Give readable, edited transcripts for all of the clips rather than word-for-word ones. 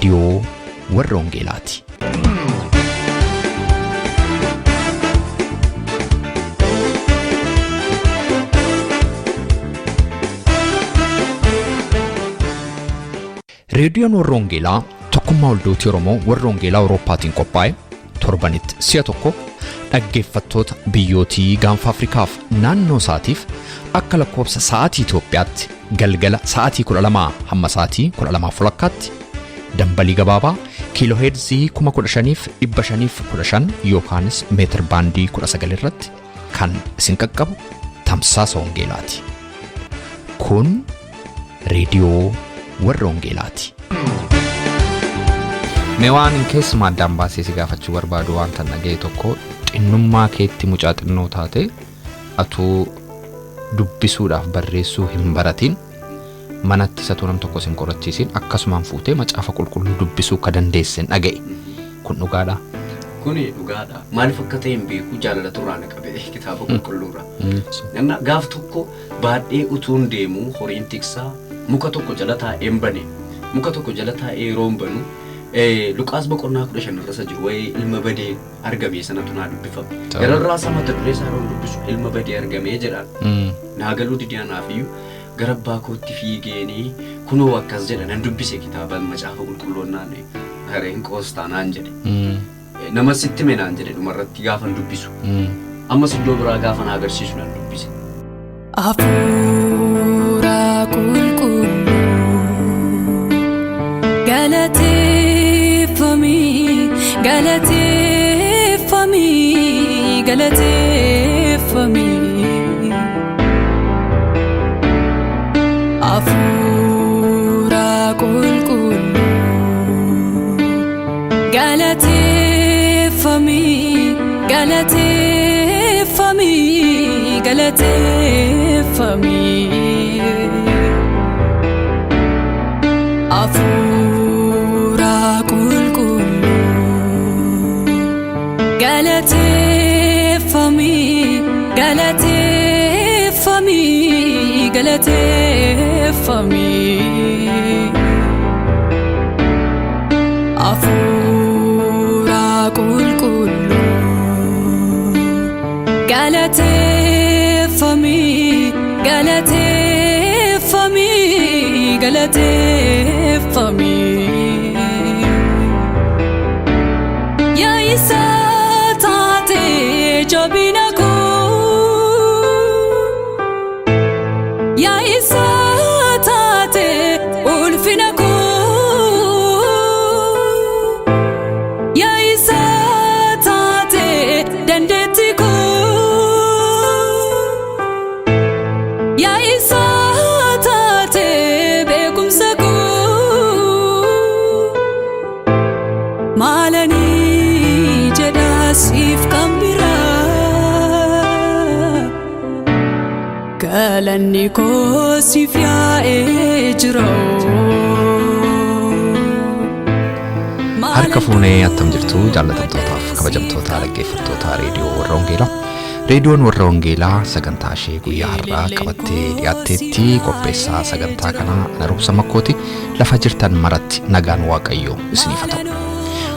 Reediyoo Warra Wangeelaati. Reediyoon Warra Wangeelaa tokkummaa waldootii Oromoo Warra Wangeelaa Awurooppaatiin qophaa'e torbanitti si'a tokko dhaggeeffattoota biyyootii gaanfa Afrikaaf naannoo isaatiif akka lakkoofsa sa'aatii Itoophiyaatti galgala sa'aatii 12 hamma sa'aatii 12:30tti dambalii gabaabaa kiilooheerzii 15,515 yookaanis meetir baandii 19 irratti kan isin qaqqabu tamsaasa wangeelaati. Kun reediyoo warra wangeelaati. Mee waan keessumaa addaan baasee si gaafachuu barbaadu waan tan dhaga'e tokko xinnummaa keetti mucaa xinnoo taate atuu dubbisuudhaaf barreessuu hin baratin manatti isa nam tokko sin qorachiisin akkasumaan fuutee macaafa qulqulluu dubbisuu akka dandeessen dhaga'e. Kun dhugaadhaa? Kuni dhugaadha. Maaliif akka ta'e hin beeku jaalala turraa na qabe kitaaba qulqulluurra. Nanna gaaf tokko baadhee utuun deemuu horiin tiksaa muka tokko jala taa'een bane. Muka tokko jala taa'ee yeroo hin banu Luqaas boqonnaa 15 irra isa jiru wayii ilma badee argame sanatu naa dubbifama. Gararraa isaa mata duree isaa yeroo dubbisu ilma badee argamee jedhaan. Naa galuu didee anaaf iyyuu gara abbaa kootti fiigeenii kunoo akkas jedha nan dubbise kitaaba macaafa qulqulluun naan hareen qoostaa naan jedhe. Nama sitti hime naan jedhe dhumarratti gaafan dubbisu. Ammas iddoo biraa gaafa na agarsiisu nan dubbise. Hafuura qulqulluu galateeffami galateeffami galateeffami. Hafuura qulqulluu galateeffami galateeffami galateeffami. Hafuura qulqulluu galateeffami galateeffami galateeffami. Hafuura qulqulluu galateeffami galateeffami galateeffami. Yaa isa taate jabina koo yaa isa taate ulfina koo yaa isa taate dandeettii koo yaa isa taate beekumsa koo maalanii jedha siif kan biraa galanni koo siif yaa'ee jira. Harka fuunee attam jirtu jaallatamtootaaf kabajamtoota dhaggeeffattoota reediyoo warra Wangeelaa. Reediyoon warra Wangeelaa sagantaa ishee guyyaa har'aa qabattee dhiyaatteetti qopheessaa sagantaa kanaa ana Roobsa Makkooti lafa jirtan maratti nagaan Waaqayyoo isiniif haa ta'u.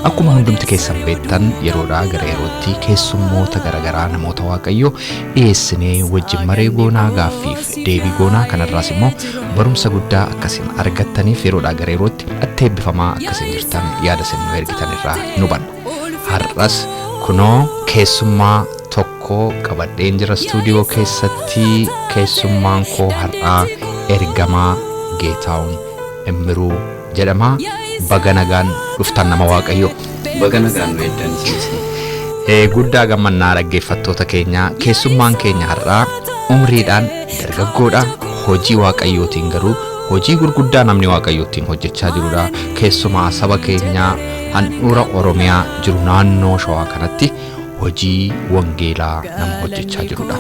Akkuma hundumti keessan beektan yeroodhaa gara yerootti keessummoota garaagaraa namoota Waaqayyoo dhiyeessinee wajjin maree goonaa gaaffiif deebii goonaa kanarraas immoo barumsa guddaa akkasin argattaniif yeroodhaa gara yerootti itti eebbifamaa akkasin jirtan yaada isin nu ergitan irraa nu hubanna. Har'as kunoo keessummaa tokko qabadheen jira istuudiyoo keessatti keessummaan koo har'aa ergamaa Geetaawun Immiruu jedhama. Baga nagaan dhuftan nama Waaqayyoo. Baga nagaan nu eeddan isinis. Guddaa gammannaa dhaggeeffattoota keenya keessummaan keenya har'aa umriidhaan dargaggoodha. Hojii Waaqayyootiin garuu hojii gurguddaa namni Waaqayyootiin hojjechaa jirudha. Keessumaa saba keenyaa handhuura Oromiyaa jiru naannoo Shawaa kanatti hojii wangeelaa nama hojjechaa jirudha.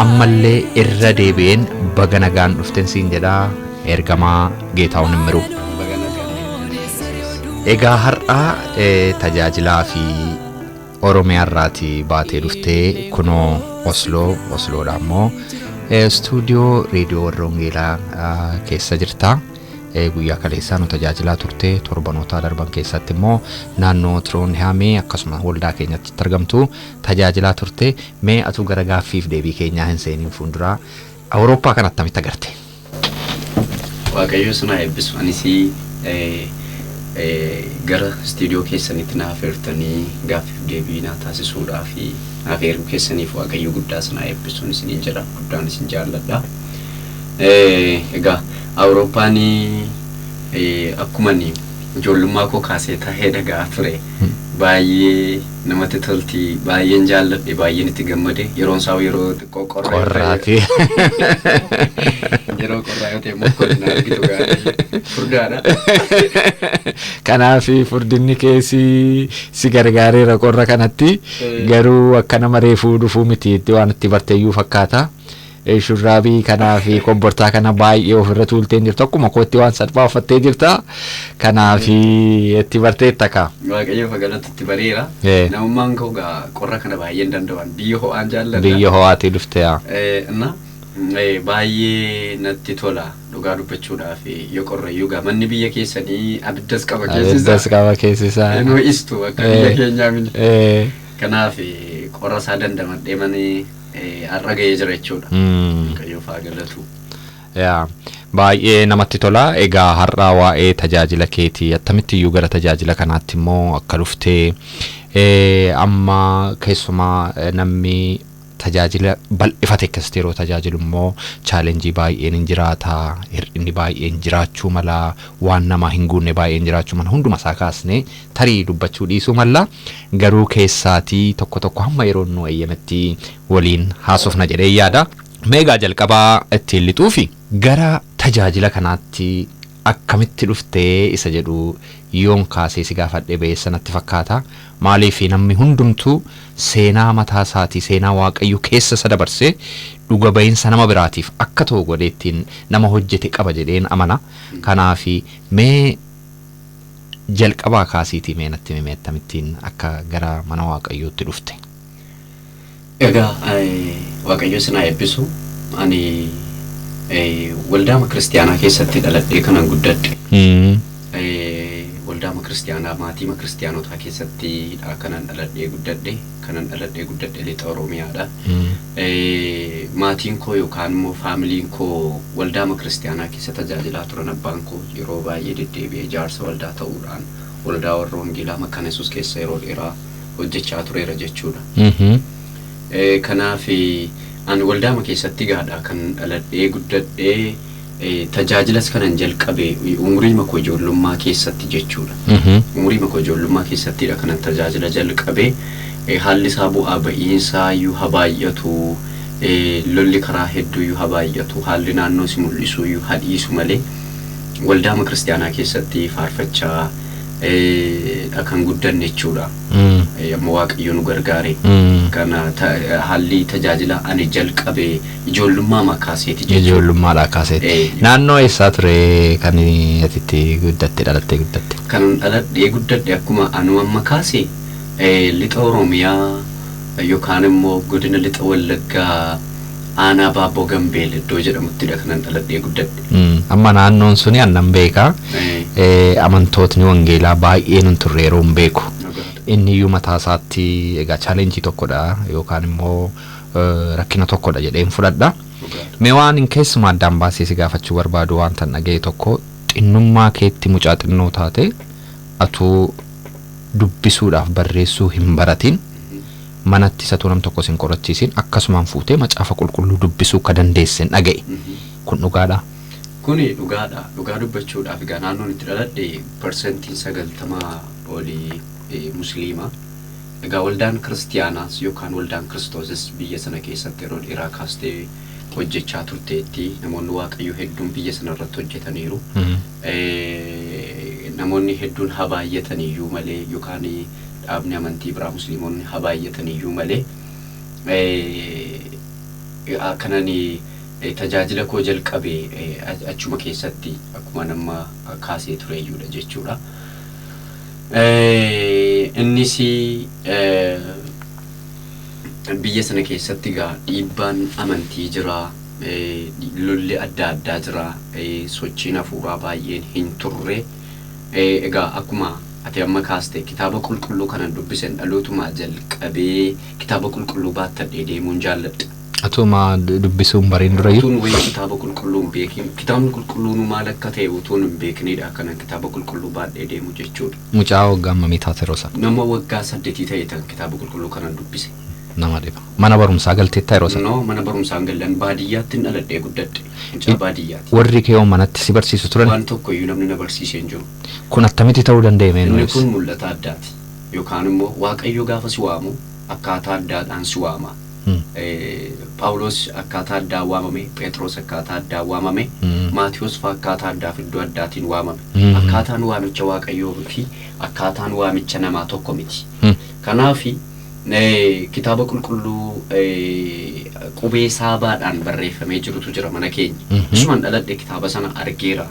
Ammallee irra deebi'een baga nagaan dhuften siin jedhaa ergamaa Geetaawun Immiruu. Baga nagaan nu eeddan isinis. Egaa har'aa tajaajilaa fi Oromiyaa irraatii baatee dhuftee kunoo Osloo Osloodha immoo istuudiyoo reediyoo warra Wangeelaa keessa jirta. Guyyaa kaleessaa nu tajaajilaa turte. Torbanoota darban keessatti immoo naannoo Tiroonhaamee akkasuma waldaa keenyatti argamtu tajaajilaa turte. Mee atu gara gaaffiif deebii keenyaa hin seeniin fuulduraa Awurooppaa kan attamitti agarte? Waaqayyo suna eebbisu. Anis gara istiidiyoo keessanitti na affeertanii gaaffiif deebii na taasisuudhaa fi na affeeruu keessaniif Waaqayyo guddaa suna eebbisuun isiniin jedha. Guddaan isin jaalladha. Egaa Awurooppaan akkuma ani ijoollummaa koo kaasee taa'ee dhagaa ture. Baay'ee namatti tolti, baay'een jaalladhe, baay'een itti gammade. Yeroon isaa yeroo xiqqoo qorra yoo ta'e- Qorraati. Yeroo qorraa yoo ta'e immoo kun argitu gaarii furdaadha. Kanaaf furdinni keessi si gargaareera qorra kanatti, garuu akka nama reefuu dhufuu miti, itti waan itti barteeyyuu fakkaata. Shurraabii kanaa fi kombortaa kana baay'ee ofirra tuultee jirtu, akkuma kootti waan salphaa uffattee jirta. Kanaaf itti barteetta kaa. Waaqayyo galatu, itti bareera. Namummaan koo gaa qorra kana baay'ee hin danda'an, biyya ho'aan jaalladha. Biyya ho'aatii dhufte yaa. Na baay'ee natti tola dhugaa dubbachuudhaaf. Yoo qorrayyuu gaa manni biyya keessanii abiddas qaba Abiddas keessisaa. qaba keessisaa. Hin ho'istu akka biyya keenyaa miti. Kanaaf qorra isaa dandamadhee mani har'a ga'ee jira jechuudha. Waaqayyo faa galatu. Yaa, baay'ee namatti tola. Egaa har'a waa'ee tajaajila keetii, attamitti iyyuu gara tajaajila kanaatti immoo akka dhuftee, amma keessumaa namni tajaajila bal'ifate akkasitti yeroo tajaajilu immoo challenge baay'een hin jiraata, hir'inni baay'een jiraachuu mala, waan nama hin guunne baay'een jiraachuu mala. Hunduma isaa kaasnee tarii dubbachuu dhiisuu mala, garuu keessaatii tokko tokko hamma yeroo nu eeyyametti waliin haasofna jedhee yaada. Meegaa jalqabaa ittiin lixuufi gara tajaajila kanaatti akkamitti dhuftee isa jedhu yoon kaasee si gaafadhe beessa natti fakkaata. Maaliif, namni hundumtuu seenaa mataa isaatii, seenaa Waaqayyo keessa isa dabarsee dhuga ba'iinsa nama biraatiif akka ta'u godhee ittiin nama hojjete qaba jedheen amana. Kanaaf mee jalqabaa kaasiitii mee natti himi, akkamittiin akka gara mana Waaqayyootti dhufte? Egaa Waaqayyo sinaa eebbisu. Ani waldaama kiristiyaanaa keessatti dhaladhee kanan guddadhe. Waldaama kiristiyaanaa, maatiima kiristiyaanotaa keessatti kanan dhaladhee guddadhe. Kanan dhaladhee guddadhe lixa Oromiyaadha. Maatiin koo yookaan immoo faamiliin koo waldaama kiristiyaanaa keessa tajaajilaa turan. Abbaan koo yeroo baay'ee deddeebi'ee jaarsa waldaa ta'uudhaan waldaa warra wangeelaa Makkaana Yesuus keessa yeroo dheeraa hojjechaa tureera jechuudha. Kanaaf ani waldaama keessatti gaadha kan dhaladhee guddadhee, tajaajilas kanan jalqabe umurii makoo ijoollummaa keessatti jechuudha. Umurii makoo ijoollummaa keessattidha kanan tajaajila jalqabe. Haalli isaa bu'aa ba'iinsaa iyyuu haa baay'atu, lolli karaa hedduu iyyuu haa baay'atu, haalli naannoo si mul'isu iyyuu haa dhiisu malee, waldaama kiristiyaanaa keessatti faarfachaa dha kan guddanne jechuudha. Amma Waaqayyo nu gargaare. Kana haalli tajaajila ani jalqabe ijoollummaa makaaseeti jechuudha. Ijoollummaadhaa kaaseeti. Naannoo eessaa ture kan ati itti guddatte, dhalattee guddatte? Kan dhaladhee guddadhe akkuma anu amma kaase lixa Oromiyaa yookaan immoo godina lixa Wallaggaa, aanaa Baabboo Gambeel iddoo jedhamuttidha kanan dhaladhee guddadhe. Amma naannoon suni annan beekaa. Amantootni wangeelaa baay'een hin turre yeroo hin beeku. Inni iyyuu mataa isaatti egaa challenge tokkodha yookaan immoo rakkina tokkodha jedheen fudhadha. Mee waan hin keessumaa addaan baasee si gaafachuu barbaadu, waan tan dhaga'e tokko, xinnummaa keetti mucaa xinnoo taate atuu dubbisuudhaaf barreessuu hin baratin, manatti isatu nam tokko sin qorachiisin, akkasumaan fuutee macaafa qulqulluu dubbisuu akka dandeessen dhaga'e. Kun dhugaadhaa? Kuni dhugaadha. Dhugaa dubbachuudhaaf egaa naannoon itti dhaladhe 90% olii musliima. Egaa waldaan kiristiyaanaas yookaan waldaan kiristoosis biyya sana keessatti yeroo dheeraa kaastee hojjechaa turteetti. Namoonni Waaqayyoo hedduun biyya sana irratti hojjetaniiru. Namoonni hedduun haa baay'ataniyyuu malee, yookaan dhaabni amantii biraa musliimonni haa baay'ataniyyuu malee, akkanani tajaajila koo jalqabe achuma keessatti akkuma nama kaasee tureyyuudha jechuudha. Innis biyya sana keessatti gaa dhiibbaan amantii jira. Lolli adda addaa jira. Sochiin hafuuraa baay'een hin turre. Egaa akkuma ati amma kaaste kitaaba qulqulluu kanan dubbisen dhalootumaa jalqabee kitaaba qulqulluu baattadhee deemuun jaalladha. Atuma dubbisuun bariin durayyuu. Utuun wayii kitaaba qulqulluu hin beekin, kitaabni qulqulluun maal akka ta'e utuun hin beeknidha kanan kitaaba qulqulluu baadhee deemu jechuudha. Mucaa waggaa hammamii taate yeroo sana? Nama waggaa 8 ta'e tan kitaaba qulqulluu kanan dubbise. Nama dhiba. Mana barumsaa galteetta yeroo sana? No, mana barumsaa hin gallan, baadiyyaatti hin dhaladhee guddadhe. Mucaa baadiyyaati. Warri kee hoo manatti si barsiisu turan? Waan tokko iyyuu namni na barsiisee hin jiru. Kun attamitti ta'uu danda'e mee Inni nuuf kun ibsi? mul'ata addaati. Yookaan immoo Waaqayyo gaafa si waamu akkaataa addaadhaan si waama. Phaawulos akkaataa addaan waamame, Phexros akkaataa addaan waamame, Maatiyos fa'aa akkaataa addaaf iddoo addaatiin waamame. Akkaataan waamicha Waaqayyoo fi akkaataan waamicha namaa tokko miti. Kanaaf kitaaba qulqulluu qubee saabaadhaan barreeffamee jirutu jira mana keenya. Isuman dhaladhe kitaaba sana argeera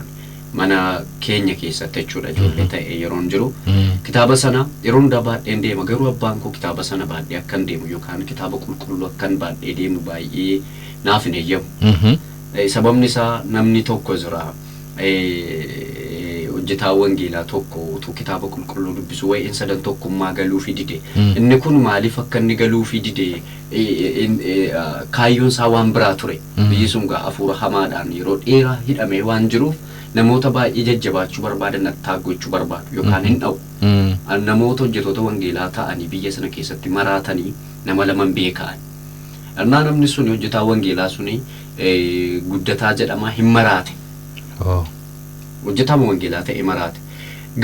mana keenya keessatti jechuudha, ijoollee ta'e yeroon jiru. Kitaaba sana yeroo hundaa baadheen deema, garuu abbaan koo kitaaba sana baadhee akkan deemu yookaan kitaaba qulqulluu akkan baadhee deemu baay'ee naaf hin eeyyamu. Sababni isaa namni tokko jira, hojjetaa wangeelaa tokko utuu kitaaba qulqulluu dubbisu waa'een sadan tokkummaa galuufii dide. Inni kun maaliif akka inni galuufii dide, kaayyoon isaa waan biraa ture. Biyyi sun gaa hafuura hamaadhaan yeroo dheeraa hidhamee waan jiruuf namoota baay'ee jajjabaachuu barbaadan, attaak gochuu barbaadu yookaan hin dha'u. Namoota hojjetoota wangeelaa ta'anii biyya sana keessatti maraatanii nama laman beekan. Innaa namni sun hojjetaa wangeelaa suni Guddataa jedhama, hin maraate. Hojjetaa wangeelaa ta'e maraate.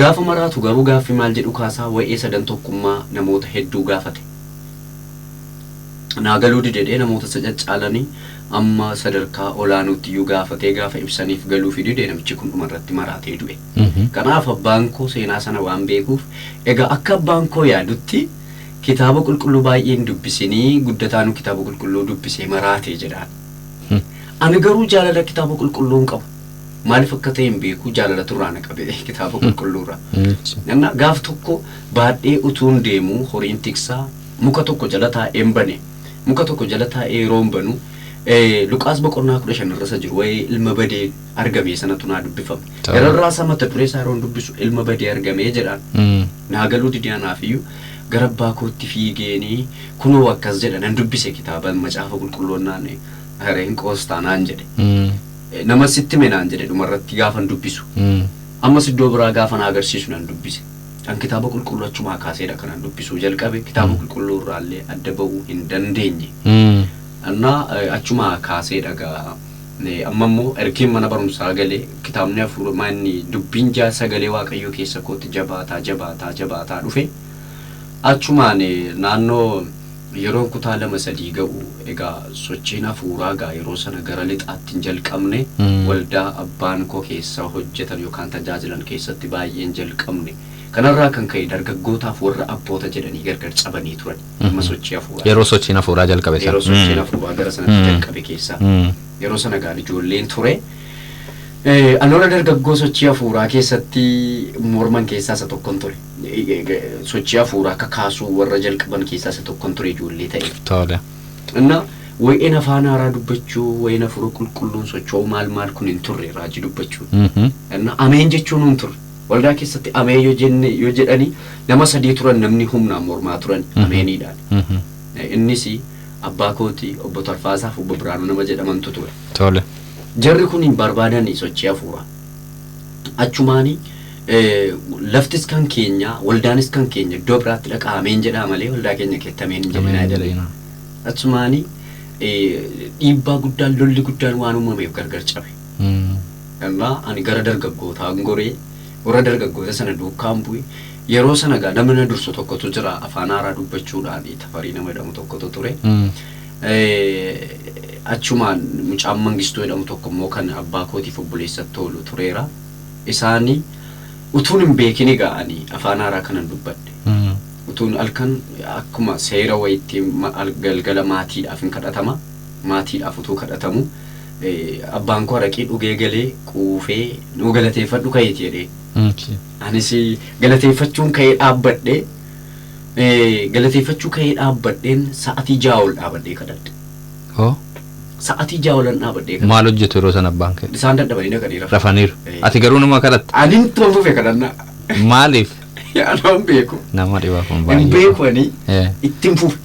Gaafa maraatu garuu gaaffii maal jedhu kaasaa, waa'ee sadan tokkummaa namoota hedduu gaafate. Naa galuu didedhee namoota isa caccaalanii amma sadarkaa olaanuutti iyyuu gaafatee gaafa ibsaniif galuu fi dide, namichi kun dhumarratti maraatee du'e. Kanaaf abbaan koo seenaa sana waan beekuuf, egaa akka abbaan koo yaadutti kitaaba qulqulluu baay'een dubbisinii Guddataanu kitaaba qulqulluu dubbisee maraatee jedhaan. Ani garuu jaalala kitaaba qulqulluu hin qabu. Maaliif akka ta'e hin beeku, jaalala turraa na qabe kitaaba qulqulluurraa. Nanna gaaf tokko baadhee utuun deemu, horiin tiksaa, muka tokko jala taa'een bane. Muka tokko jala taa'ee yeroo banu Luqaas boqonnaa 15 irra isa jiru wayii ilma badee argame sanatu naa dubbifame. Gararraa isaa mata duree isaa yeroon dubbisu ilma badee argame jedhaan. Naa galuu didee, anaaf iyyuu gara abbaa kootti fiigeenii kunoo akkas jedha nan dubbise kitaaba macaafa qulqulloonnaan, hareen qoostaa naan jedhe. Nama sitti hime naan jedhe dhumarratti gaafan dubbisu. Ammas iddoo biraa gaafa na agarsiisu nan dubbise. Kan kitaaba qulqulluu achumaa kaaseedha kanan dubbisuu jalqabe, kitaaba qulqulluu irraallee adda ba'uu hin dandeenye. Annaa achumaa kaaseedha gaa amma immoo ergiin mana barumsaa galee kitaabni hafuuraa inni dubbiin jaa sagalee Waaqayyoo keessa kootti jabaataa jabaataa jabaataa dhufe. Achumaan naannoo yeroo kutaa 2 3 ga'u egaa sochiin hafuuraa gaa yeroo sana gara lixaatti hin jalqabne, waldaa abbaan koo keessa hojjetan yookaan tajaajilan keessatti baay'een jalqabne. Kanarraa kan ka'e dargaggootaaf warra abboota jedhanii gargar cabanii turan. Amma sochii hafuuraa. Yeroo sochiin hafuuraa jalqabe sana. Yeroo sochiin hafuuraa gara sanatti jalqabe keessa. Yeroo sana gaan ijoolleen ture. Ani warra dargaggoo sochii hafuuraa keessatti morman keessaa isa tokkon ture. Sochii hafuuraa akka kaasuu warra jalqaban keessaa isa tokkon ture ijoollee ta'e. Inna way'een afaan haaraa dubbachuu, way'een hafuura qulqulluun socho'uu maal maal kun hin turre, raajii dubbachuun. Inna ameen jechuun hin turre. Waldaa keessatti ameen yoo jenne yoo jedhani nama sadii turan namni humnaan mormaa turan ameeniidhaan. Innis abbaa kooti, obbo Tarfaasaa fi obbo Biraanuu nama jedhamantu ture. Jarri kun hin barbaadani sochii hafuuraa. Achumaani laftis kan keenya, waldaanis kan keenya, iddoo biraatti dhaqaa ameen jedhaa malee waldaa keenya keessatti ameen hin Ameen jedhinaa hin jedhani. jedhinaa. Achumaani dhiibbaa guddaan, lolli guddaan waan uumameef gargar cabe. Innaa ani gara dargaggootaa goree warra dargaggoota sana duukaan bu'e. Yeroo sana gaa namni na dursu tokkotu jira, afaan haaraa dubbachuudhaan Tafarii nama jedhamu tokkotu ture. Achumaan mucaan Mangistuu jedhamu tokko immoo kan abbaa kootiif obboleessatti oolu tureera. Isaanii utuun hin beekin egaa ani afaan haaraa kanan dubbadhe. Utuun halkan akkuma seera wayitti galgala maatiidhaaf hin kadhatama. Maatiidhaaf utuu kadhatamu abbaan koo araqii dhugee galee quufee, "Nu galateeffadhu ka'eeti," jedhee. Anis galateeffachuun ka'ee dhaabbadhee, galateeffachuu ka'ee dhaabbadheen sa'atii 6 ol dhaabadhee kadhadhe. Sa'atii 6 olan dhaabadhee kadhadhe. Maal hojjetu yeroo sana abbaan kee? Isaan dadhabanii dhaqanii rafan. Rafaniiru. Eh. Ati garuu numa kadhatta. Anin ittuma fufe kadhannaa. Maaliif? Anoo hin beeku. Nama dhibaa kun Hin baay'ee. beeku ani. Eh. Ittiin fufe.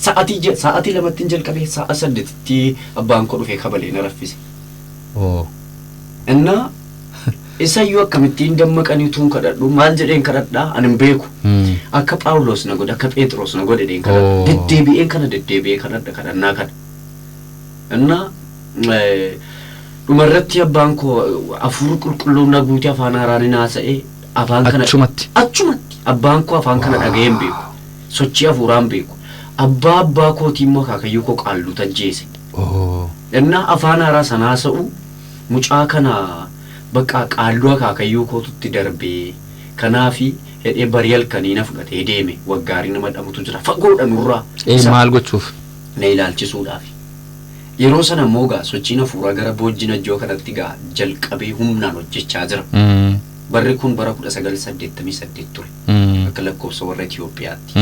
Sa'atii 2tti jalqabee sa'a 8tti abbaan koo dhufee kabalee na raffise. Oo. Innaa isayyuu akkamittiin dammaqanii utuun kadhadhu maal jedheen kadhadhaa ani hin beeku. Akka Phaawulos na godhe, akka Phexros na godhe jedheen kadhadha. Oo. Deddeebi'een kana deddeebi'ee kadhadha kadhannaa kana. Innaa dhumarratti abbaan koo hafuurri qulqulluun na guutee afaan haaraan hin haasa'e afaan kana. Achumatti. Achumatti abbaan koo afaan kana dhaga'ee hin beeku. Sochii hafuuraa hin beeku. Abbaa kootii immoo akaakayyuu koo qaalluu tajjeese. Oo. Innaa afaan haaraa sana haasa'u mucaa kana bakka qaalluu akaakayyuu kootutti darbee kanaafi hedhee barii halkanii na fudhatee deeme waggaarii nama dhamutu jira fagoodha nurraa. Maal gochuuf? Na ilaalchisuudhaaf. Yeroo sana immoo gaa sochiin hafuuraa gara Boojji Najjoo kanatti gaa jalqabee humnaan hojjechaa jira. Barri kun bara 1988 ture. Akka lakkoofsa warra Itoophiyaatti.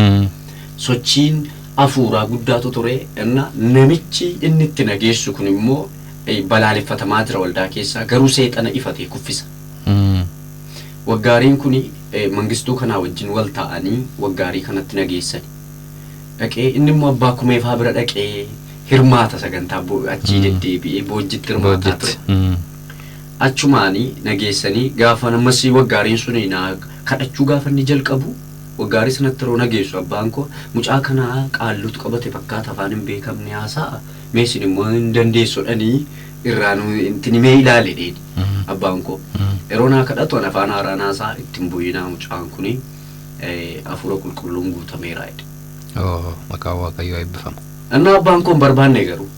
Sochiin hafuuraa guddaatu ture. Inna namichi inni itti nageessu kun immoo balaaleffatamaa jira waldaa keessaa garuu seexana ifatee kuffisa. Waggaariin kun mangistuu kanaa wajjin wal ta'anii waggaarii kanatti nageessani. Dhaqee inni immoo abbaa kumeefaa bira dhaqee hirmaata sagantaa achii deddeebi'ee Boojjitti hirmaataa ture. Boojjitti. Achumaanii nageessanii gaafa namas waggaariin sun na kadhachuu gaafa inni jalqabu waggaarii sanatti yeroo nageessu abbaan koo mucaa kanaa qaalluutu qabate fakkaata afaan hin beekamne haasa'a meesin immoo hin dandeessodhanii irraa nu intin mee ilaale dheeni abbaan koo yeroo naa kadhatu ani afaan haaraan haasa'a ittiin bu'inaa mucaan kuni hafuura qulqulluun guutameera jedhe. Oo, maqaan Waaqayyoo eebbifamu. Innaa abbaan koo hin barbaanne garuu.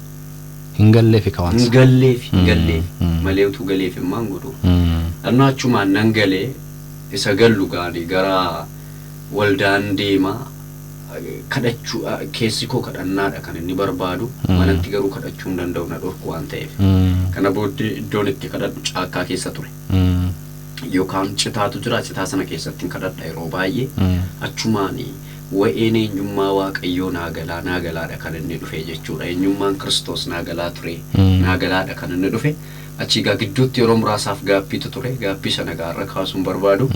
Hin galleefi kawaansa. Hin galleefi hin galleefi Mm. malee utuu galeef immoo hin godhu. Innaa achumaan nan galee isa gallu gaanii gara waldaan deemaa kadhachuu keessi koo kadhannaadha kan inni barbaadu manatti garuu kadhachuu hin danda'u na dhorku waan ta'eef. Kana booddee iddoon itti kadhadhu caakkaa keessa ture. Yookaan citaatu jira citaa sana keessatti hin kadhadha yeroo baay'ee. Achumaan wa'een eenyummaa Waaqayyoo naa galaa naa galaadha kan inni dhufe jechuudha. Eenyummaan Kiristoos naa galaa ture naa galaadha kan inni dhufe. Achii gaa gidduutti yeroo muraasaaf gaaffiitu ture. Gaaffii sana gaarra kaasuun barbaadu.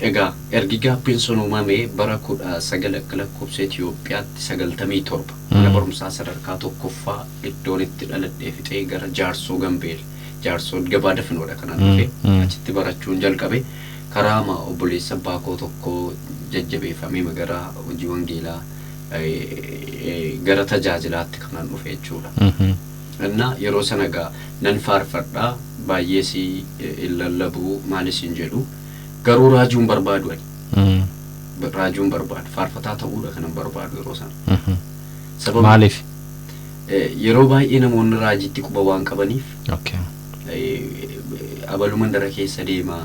Egaa ergi gaaffiin sun uumame bara 19 akka lakkoofsa Itoophiyaatti 97 mana barumsaa sadarkaa tokkoffaa iddoon itti dhaladhee fixee gara Jaarsoo Gambeel Jaarsoo gabaa dafinoodha kanaan dhufe achitti barachuun jalqabe karaama obboleessa abbaa koo tokko jajjabeeffamee gara hojii wangeelaa gara tajaajilaatti kanaan dhufe jechuudha. Innaa yeroo sana gaa nan faarfadhaa baay'ees hin lallabuu maalis hin jedhu garuu raajuun barbaadu ani. Raajuun barbaadu faarfataa ta'uudha kanan barbaadu yeroo sana. Sababa Maaliif? Yeroo baay'ee namoonni raajiitti quba waan qabaniif Okay. abaluu mandara keessa deemaa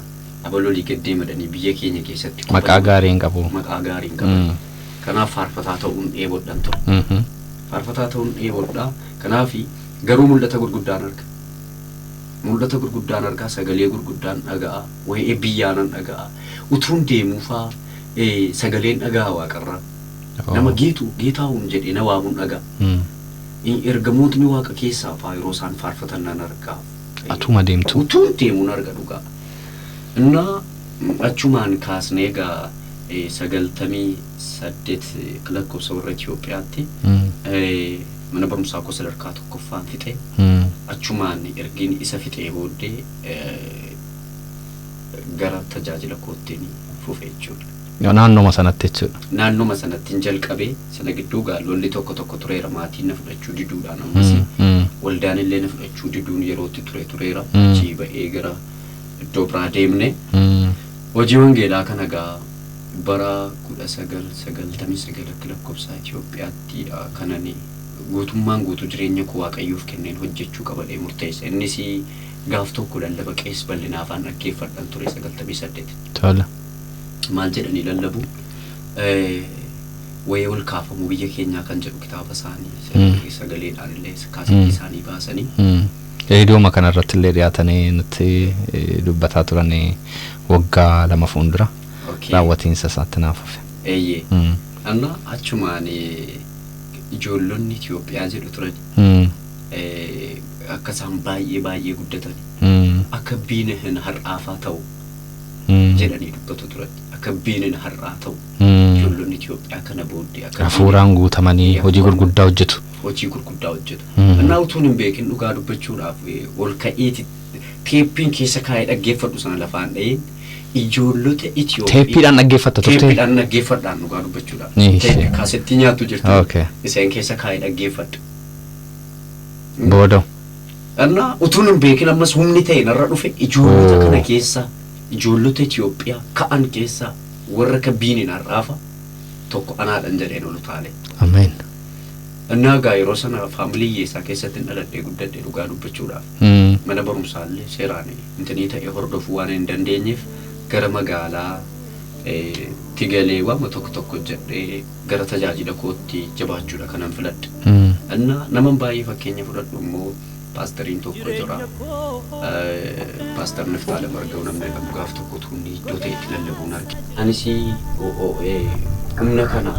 abaluu olii gad deemadhanii biyya keenya keessatti quba Maqaa gaarii hin qabu. Maqaa gaarii hin qaban. Kanaaf faarfataa ta'uun dheebodhan ture. Faarfataa ta'uun dheebodha. Kanaaf garuu mul'ata gurguddaan arga. Mul'ata gurguddaan argaa, sagalee gurguddaan dhaga'a, wayii biyyaanan dhaga'a. Utuun deemuufaa sagaleen dhaga'a waaqarraa. Nama geetu geetaa'uun jedhee na waamuun dhaga'a. Ergamootni waaqa keessaa faa yeroo isaan faarfatan nan argaa. Atuma deemtu. Utuun deemuun arga dhugaa. Innaa achumaan kaasnee egaa 98 lakkoofsa warra Itoophiyaatti mana barumsaa koo sadarkaa tokkoffaan fixee achumaan ergiin isa fixee booddee gara tajaajila koottiin fufe jechuudha. Naannoma sanatti jechuudha. Naannoma sanatti hin jalqabee sana gidduu gaa lolli tokko tokko tureera maatiin na fudhachuu diduudhaan ammas waldaan illee na fudhachuu diduun yerootti ture tureera. Achii ba'ee gara iddoo biraa deemne. Hojii wangeelaa kana gaa bara 1999 akka lakkoofsa Itoophiyaatti kanani guutummaan guutuu jireenya koo Waaqayyoof kenneen hojjechuu qabadhee murteesse. Innis gaaf tokko lallaba qees bal'inaa afaan dhaggeeffadhan ture 98. Tola. Maal jedhanii lallabu? Wayii ol kaafamuu biyya keenyaa kan jedhu kitaaba isaanii sagaleedhaan illee kaasetii isaanii baasanii. Reediyooma kanarratti illee dhiyaatanii nutti dubbataa turan waggaa 2 fuuldura. Raawwatiinsa isaatti naaf hafe. Eeyyee. Anna achumaan Ijoollonni Itoophiyaa jedhu turan. Akka isaan baay'ee baay'ee guddatan. Akka biina har'aafaa ta'u jedhanii dubbatu turan. Akka biina har'aa ta'u. Ijoollonni Itoophiyaa kana booddee akka hafuuraan guutamanii hojii gurguddaa hojjetu. Hojii gurguddaa hojjetu. Innaa utuun hin beekin dhugaa dubbachuudhaaf ol ka'eeti teeppiin keessa kaa'ee dhaggeeffadhu sana lafaan dha'een ijoollota Itoophiyaa. Teeppiidhaan dhaggeeffatta turte? Teeppiidhaan dhaggeeffadhaan dhugaa dubbachuudhaaf. Teeppii kaasettii nyaattu jirtu. Iseen keessa kaa'ee dhaggeeffadha. Booda. Innaa utuun hin beekin ammas humni ta'e narra dhufe ijoollota kana keessa ijoollota Itoophiyaa ka'an keessa warra akka biiniin har'aafa tokko anaadhan jedheen ol utaale. Ameen. Innaa egaa yeroo sana faamilii hiyyeessaa keessatti hin dhaladhee guddadhe dhugaa dubbachuudhaaf. Mana barumsaallee seeraan intinii ta'e hordofuu waan hin dandeenyeef gara magaalaa Tigalee waama tokko tokko jedhee gara tajaajila kootti jabaachuudha kanan filadhe. Innaa naman baay'ee fakkeenya fudhadhu immoo paastariin tokko jira. Paastar Niftaale Marga'u namni jedhamu gaaf tokko tuunni iddoo ta'etti lallabuun arge. Anis humna kana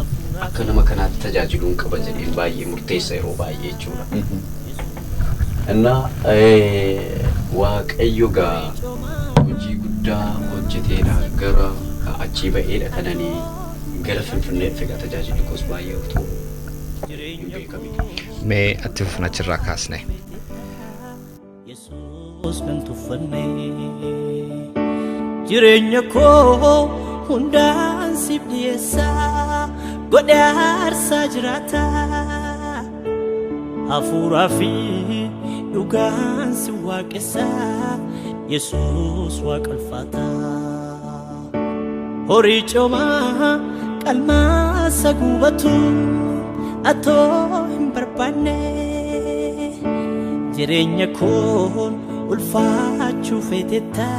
akka nama kanaatti tajaajiluun qaba jedheen baay'ee murteessa yeroo baay'ee jechuudha. Innaa Waaqayyo gaa hojii guddaa hojjeteedha gara achii ba'eedha kananii gara Finfinnee dhufe gaa tajaajilli koos baay'ee utuu hin beekamin. Mee atti fufna achirraa kaasne. Yesuus nan tuffanne jireenya koo hundaan siif dhiyeessaa godhe aarsaa jiraata hafuuraa fi dhugaan si waaqessaa Yesuus waaqa ulfaataa horii coomaa qalmaasa gubatu atoo hin barbaanne jireenya koon ulfaachuu feetetta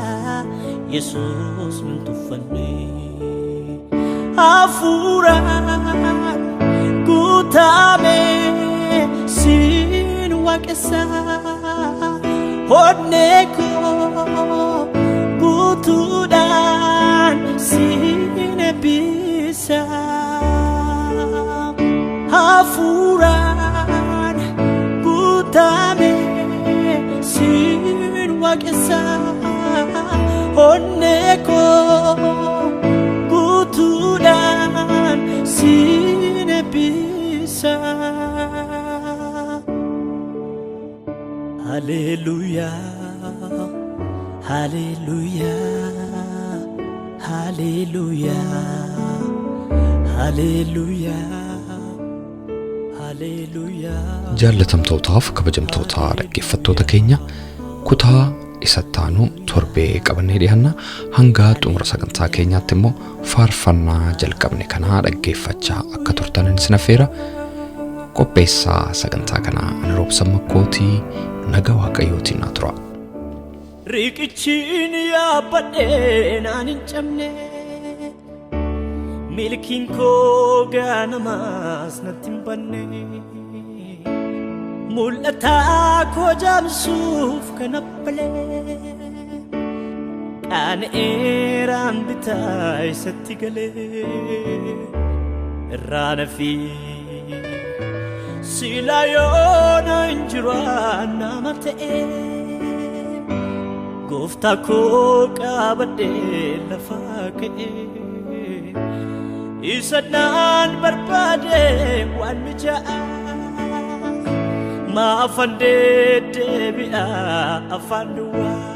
Yesuus nan tuffanne hafuuraan guutame siin waaqessaa onnee koo guutuudhaan siin eebbisa hafuuraan guutame siin waaqessaa onnee koo guutuudhaan siin eebbisa. Hallelujah, hallelujah, hallelujah, hallelujah, hallelujah. Jaallatamtootaaf kabajamtoota dhaggeeffattoota keenya kutaa isattaanuu torbee qabannee dhiyaanna hanga xumura sagantaa keenyaatti immoo faarfannaa jalqabne kanaa dhaggeeffachaa akka turtan isin affeera. Qopheessaa sagantaa kanaa ani Roobsan Makkootii nagaa Waaqayyootiin naa tura. Riqichiin yaabbadhee naan hin cabne milkiin koo ganamaas natti hin banne mul'ataa koo jaamsuuf kan abbalee qaana'eeraan bitaa isatti galee irraa nafii sila yoona hin jiru nama ta'e gooftaa koo qabadhee lafaa ka'e isa naan barbaade waan mijaa'aa maafan deddeebi'a afaan duwwaa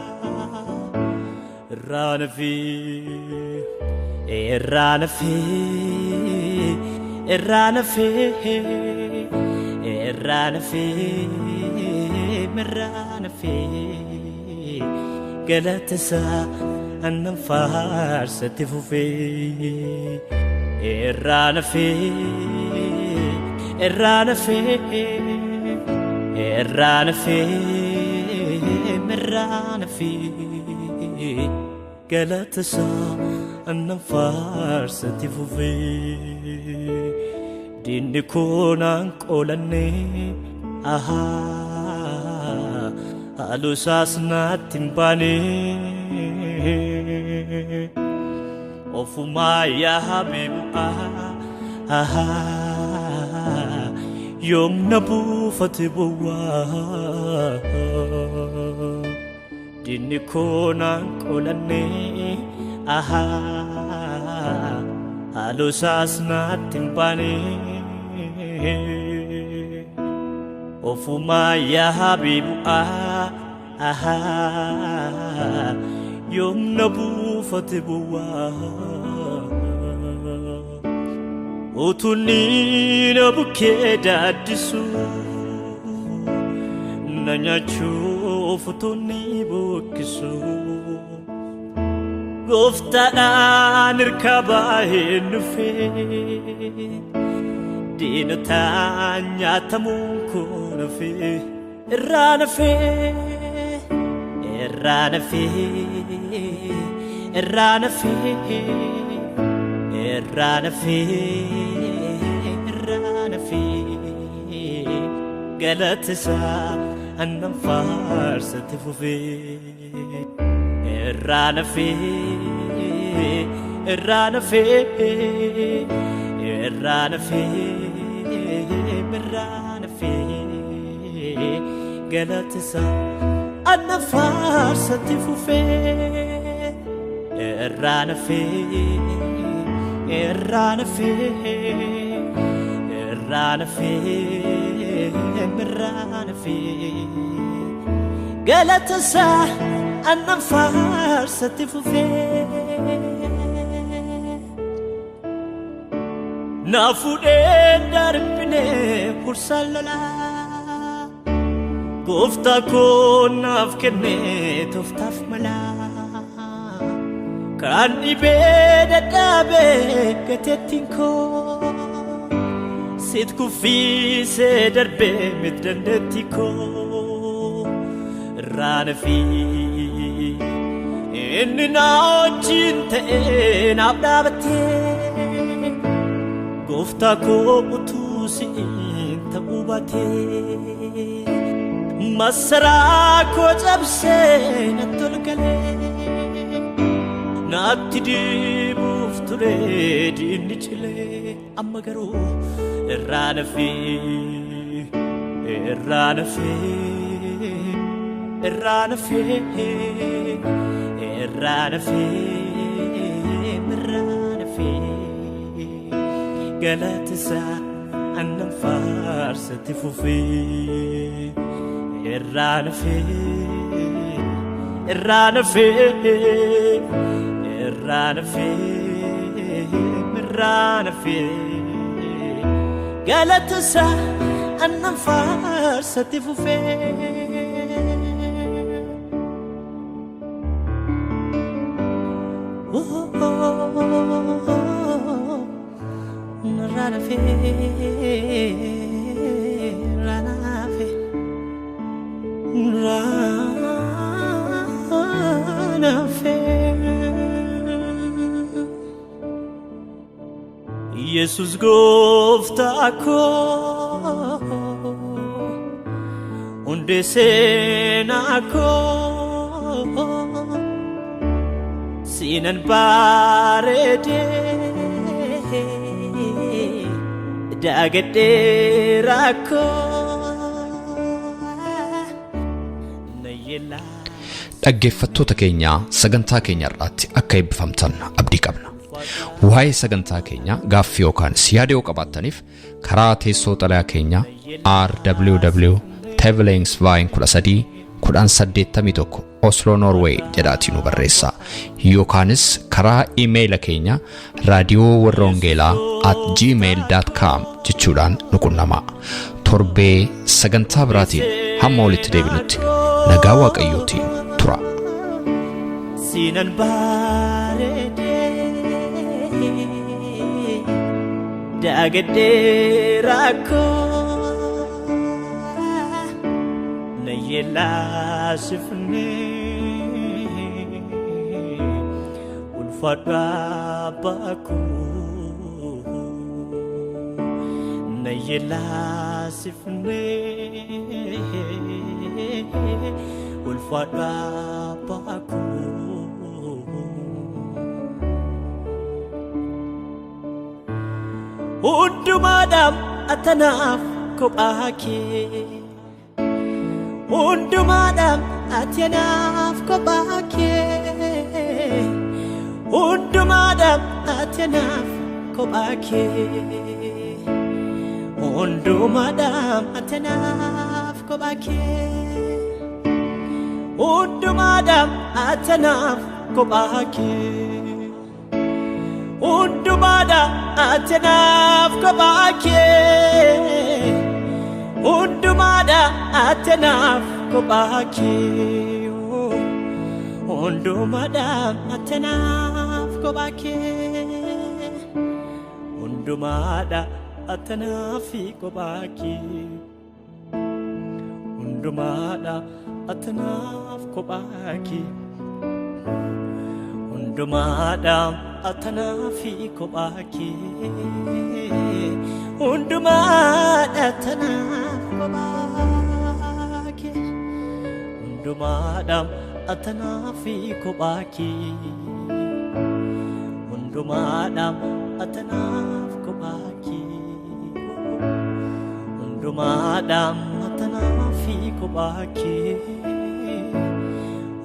irraa nafii irraa nafii irraa nafii irraa nafii irraa nafii galata isaa annan faarsatti fufee irraa nafii irraa nafii irraa nafii irraa nafii galata isaa annan faarsatti fufee diinni koo naan qoolanne ahaa haaloo isaas naatti hin baane ofumaa yaabee bu'aa ahaa Yoom na buufate bowwaa Diinni koo naan qolanne ahaa haaloo isaas naatti hin baane Ofumaa yaabee bu'aa ahaa yoom na buufate bowwaa Utunni na bukkee daaddisu na nyaachuuf utunni bukkisu Gooftaadhaan hirka baay'een dhufee diinotaan nyaatamuun koo nafee irraa nafee irraa nafee irraa nafee irraa nafee irraa nafee galata isaa annan faarsatti fufee irraa nafee irraa nafee irraa nafee irraa nafee galata isaa annan faarsatti fufee irraa nafee irraa nafee irraa nafee irraa nafee galata isaa annan faarsatti fufee Na fuudheen darbine hursaan lolaa Gooftaa koo naaf kenne tooftaaf malaa Kan dhibee dadhabee gateettiin koo Sit kuffisee darbee miti dandeettii koo Irraa nafii inni na wajjin ta'ee naaf dhaabatee Gooftaa koo utuu si'iin ta'uu baatee Masaraa koo cabsee natti ol galee Natti dibuuf ture diinni cilee amma garuu irraa nafee irraa nafee irraa nafee irraa nafee irraa nafee galata isaa annan faarsatti fufee irraa nafee irraa nafee irraa nafee irraa nafee galata isaa annan faarsatti fufee Irraa nafee irraa nafee irraa nafee Yesus gooftaa koo hundee seenaa koo siinan bareedee daagadhee rakkoo nayyelaa. Dhaggeeffattoota keenya sagantaa keenya irraatti akka eebbifamtan abdii qabna. Waa'ee sagantaa keenya gaaffii yookaan yaada yoo qabaattaniif karaa teessoo xalayaa keenya RWW Tevelingsveien 13 1081 Oslo Norway jedhaatii nu barreessaa. Yookaanis karaa iimeeyila keenya raadiyoo warra wangeelaa @gmail.com jechuudhaan nu qunnamaa. Torbee sagantaa biraatiin hamma walitti deebinutti nagaa Waaqayyootiin tura. Siinan bareedee daagadhee rakkoo nayyeelaasifnee ulfaadhu abbaa koo nayyeelaasifnee ulfaadhu abbaa koo. Hundumaadhaaf atanaaf kophaa kee. Hundumaadha ati anaaf kophaa kee. Hundumaadha ati anaaf kophaa kee. Hundumaadha ati anaaf kophaa kee. Hundumaadha ati anaaf kophaa kee. Hundumaadha ati anaaf kophaa kee. Hundumaadha ati anaaf kophaa kee. Hundumaadha ati anaaf kophaa kee. Hundumaadha ati anaaf kophaa kee. Hundumaadha ati anaaf kophaa kee. Hundumaadha ati anaaf kophaa kee. Hundumaadha ati anaaf kophaa kee. Hundumaadha ati anaaf kophaa kee. Hundumaadha ati anaaf kophaa kee. Hundumaadha ati anaaf kophaa kee.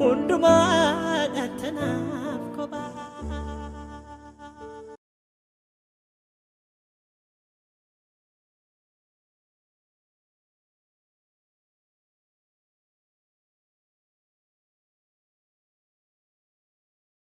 Hundumaadha ati anaaf kophaa